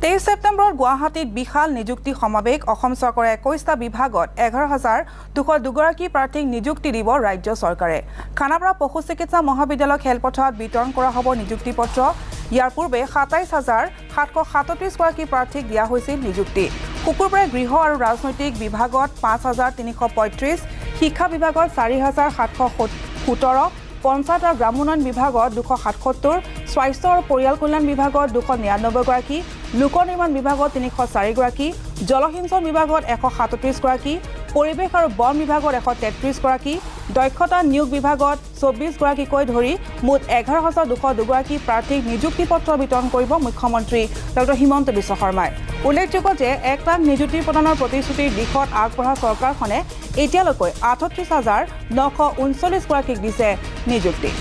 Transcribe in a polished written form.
23 ছেপ্টেম্বৰত গুৱাহাটীত বিশাল নিযুক্তি সমাৱেশ। অসম চৰকাৰে 21টা বিভাগত 11,202গৰাকী প্ৰাৰ্থীক নিযুক্তি দিব ৰাজ্য চৰকাৰে। খানাপাৰা পশু চিকিৎসা মহাবিদ্যালয় খেলপথাৰত বিতৰণ কৰা হ'ব নিযুক্তি পত্ৰ। ইয়াৰ পূৰ্বে 27,737গৰাকী প্ৰাৰ্থীক দিয়া হৈছিল নিযুক্তি। শুকুৰবাৰে গৃহ আৰু ৰাজনৈতিক বিভাগত 5,335, শিক্ষা বিভাগত 4,717, পঞ্চায়ত আৰু গ্ৰামোন্নয়ন বিভাগত 277, স্বাস্থ্য আৰু পৰিয়াল কল্যাণ বিভাগত 299গৰাকী, লোক নিৰ্মাণ বিভাগত 304গৰাকী, জলসিঞ্চন বিভাগত 137গৰাকী, পৰিৱেশ আৰু বন বিভাগত 133গৰাকী, দক্ষতা নিয়োগ বিভাগত 24গৰাকীকৈ ধৰি মুঠ 11,202গৰাকী প্ৰাৰ্থীক নিযুক্তি পত্ৰ বিতৰণ কৰিব মুখ্যমন্ত্ৰী ডক্টৰ হিমন্ত বিশ্ব শৰ্মাই। উল্লেখযোগ্য যে 1 লাখ নিযুক্তি প্ৰদানৰ প্ৰতিশ্ৰুতিৰ দিশত আগবঢ়া চৰকাৰখনে এতিয়ালৈকে 38,939গৰাকীক দিছে নিযুক্তি।